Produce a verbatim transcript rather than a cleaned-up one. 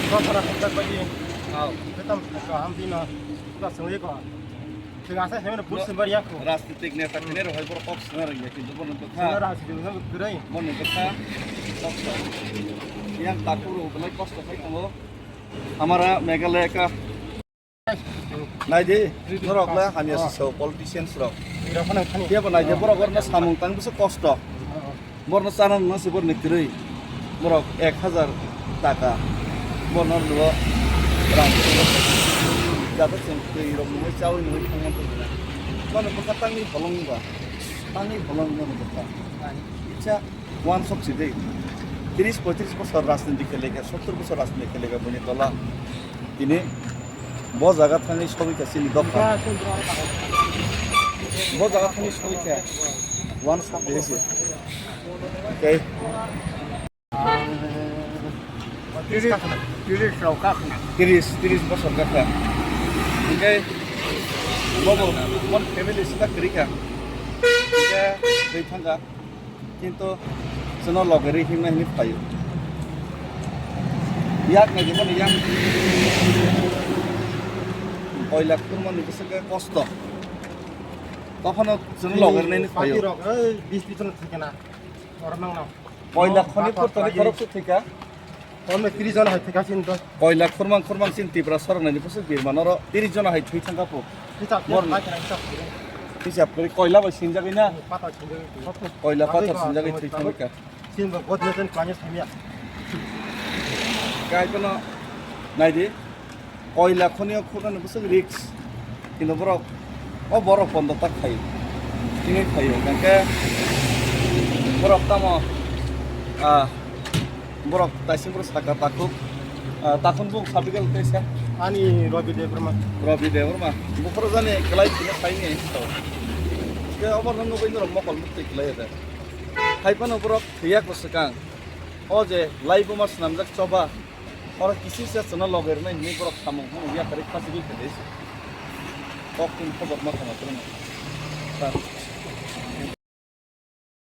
Kok sana kok tak bagi. Au. Betam kaham dino. Udah sengli ko. Sengasa hemene bus sembar ya ko. Rajnitik neta kene rohai bor kok sana rengya kintu bor nang kha. Sana rasi dino kurai. Bor nang kha. Kok sana. Yang takuru belai kosto khai tongo. Amara Meghalaya ka. Naidi, norok le hamya se politicians rok. Kebo naidi, borok orno samung tang bwswk kosto. Borno chana nang se borni kwrwi. Borok ek hazar taka. Borno luo rang. Jata chwng twi rok nungwi chawi nungwi thangma tongna. Mano bwkha tangwi holong ba. Tangwi holong mano bwkha. Itsa wansok si dei. Tris poitris bosor rajniti khelekha, sottor bosor rajniti khelekha boni tola. Tini bo jaga thangwi sogwi kha chini dopha. Bo jaga thangwi sogwi kha. One shot de se. Okay. Tris, tris rok kha khna. Tris, tris bosor kha kha. Okay. Bobo, mon family sita kri kha. Okay, dei thangka. Kintu chwngno loge rwi himna hinwi phaio. Yak nai dimani yang. Koila khurmani bwswk khe kosto. Tophano chwngno loge rwnaini phaio. Party rok, oi, bis bis no thikena. Oro nang nang. Koila khoni purtoni khorok se thika. Tamo tris jon hai thika sin to. Koila khurmang khurmang sin Tripura sorok nani bwswk birman oro tris jon hai thwi thangka po. Hisab khe Bor- hai khe hisab khe. Hisab khe koila bai sinjagwi na. Pata sinjagwi. Koila pata sinjagwi thwi thangka. Sin bo god ne jen kwanya samya. Gai kono naidi. Koila khonio khurmani bwswk risk. Kintu borok, o borok pondo tak khai. Tini khai hwnkhe borok tamo, ah, borok taising borok saka takhuk. Ah, takhun bung sabigal kaisa. Ani Rabi Debbarma. Rabi Debbarma. Bukhoro jani kelai tini khai ni. Ke obo no nugui norok mokol mukti kelai ada. Hai phano borok thwiya ko swkang. O je laibuma swnamjak choba. Oro kisi se chwngno loge rwnai hinwi borok samung phano yakarwi khachigwi khe de se. Kok tini khobor ma khama kwrwngno.